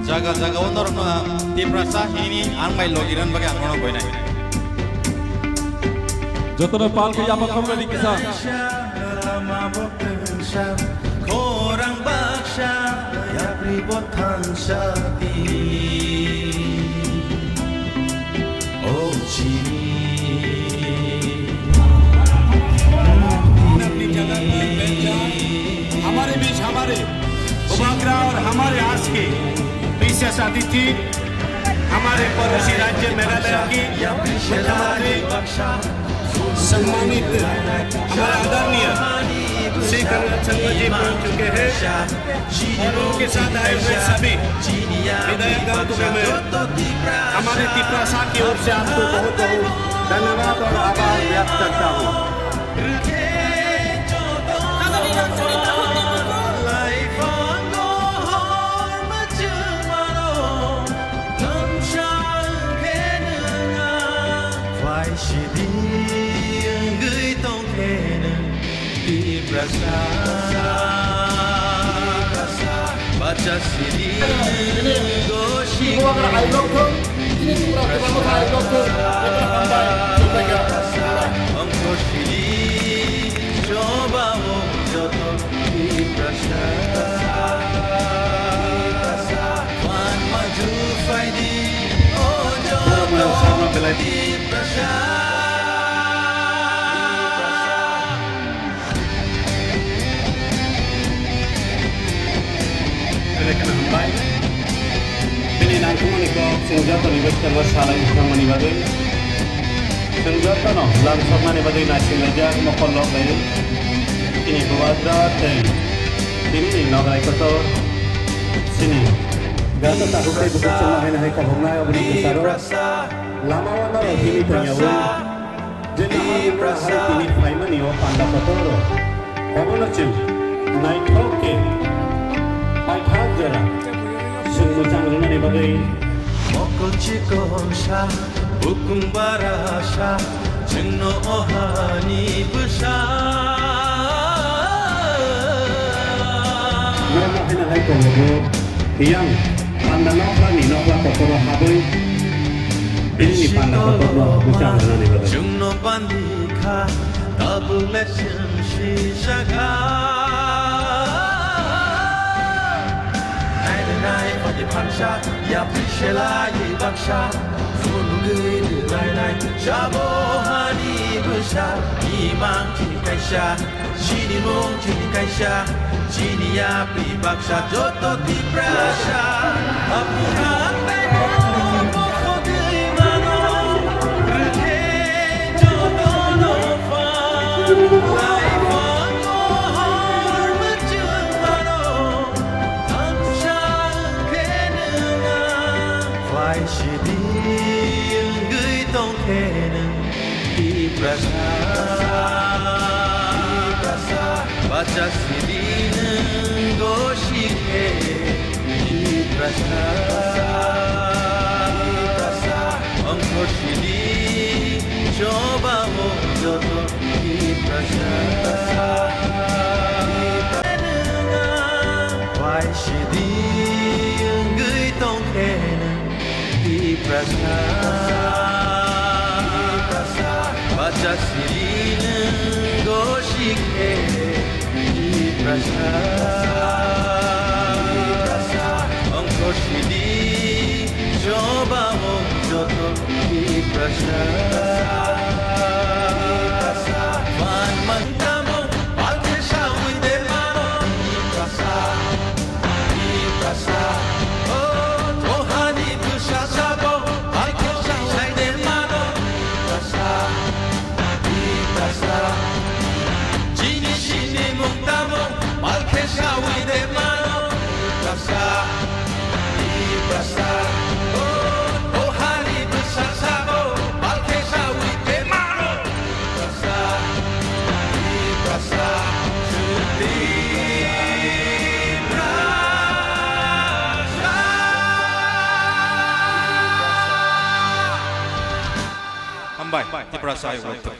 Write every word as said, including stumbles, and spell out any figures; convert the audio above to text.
Jaga jaga o norokno Tiprasa hini ang bai logi ran bagwi ang nono boinai. Jotono pal khe yapha khoroknani kisa. Khorang baksa yapri bo thansa di. O chini. अपने अपने जगह पर बैठ जाओ। हमारे बीच हमारे बुबागरा और हमारे आस के विशेष अतिथि हमारे पड़ोसी राज्य मेघालय की मुख्यमंत्री सम्मानित हमारे आदरणीय श्री कन्हैया शर्मा जी पहुंच चुके हैं। उनके साथ आए हुए सभी विधायकगण को मैं हमारे तिपरासा की ओर से आपको बहुत बहुत धन्यवाद और आभार व्यक्त करता हूँ। Sidi wngwi tongkhe nwng Tiprasa. Bacha sidi gosi. Ongkho sidi choba o joto Tiprasa. Phan maju phaidi o joto Tiprasa. Belai kheno hambai. Bini nangkukmani kok chwng jotoni bai thango salai wngkha mani bagwi. Chwng jotono lamsoknani bagwi naisinglaijak mokol lok bai. Chini bubagra tei chini nograi kotor chini gata tabuk tei bukhuk chwngno haino hai kabuknai oboni bwsaro lama o norok himwi tongyaui. Je nahar nungno ahai tini phaimani o panda kotor rok. Obono chwng naithok khe paithak jora chwng mwchang rwnani bagwi. Mokol chikon sa, bukung bara sa, chwngno o hani bwsa. Norokno haino hai tongo bo. Yang panda nokhlani nokhla kotor o habwi bini panda kotor no bwchang rwnani bagwi. Chwngno bandi kha, tabuk le chwng sijagha. Nai nai nai pati phansa, yapri selai baksa, phunugwi nai nai sabo hani bwsa, imang chini kaisa. Chini mung chini kaisa, chini yapri baksa joto Tiprasa. Apu hambai no mokho twi mano, rwkhe joto no phan. Laiphang no hor mwchwng mano, thansa wngkhe nwng ang. Phai sidi wngwi tongkhe nwng. Tiprasa, Tiprasa, bacha sidi nwng gosi khe. Tiprasa, Tiprasa, ongkho sidi choba o joto. Tiprasa, Tiprasa, nwng ang phai sidi wngwi tongkhe nwng. Tiprasa, Tiprasa, bacha sidi nwng gosi khe. Tiprasa, Tiprasa, ongkho sidi choba o joto. Tiprasa, Tiprasa, man man tamo, palke sawi de mano. Tiprasa, Tiprasa, oh, oh, hani bwsa sabo, hai khe sai sai de mano. Tiprasa, Tiprasa, chini sini mung tamo, mal khe sawi de mano. Tiprasa, Tiprasa, oh, oh, hani bwsa sabo, mal khe sawi de mano. Hambai, Tiprasa hai welcome.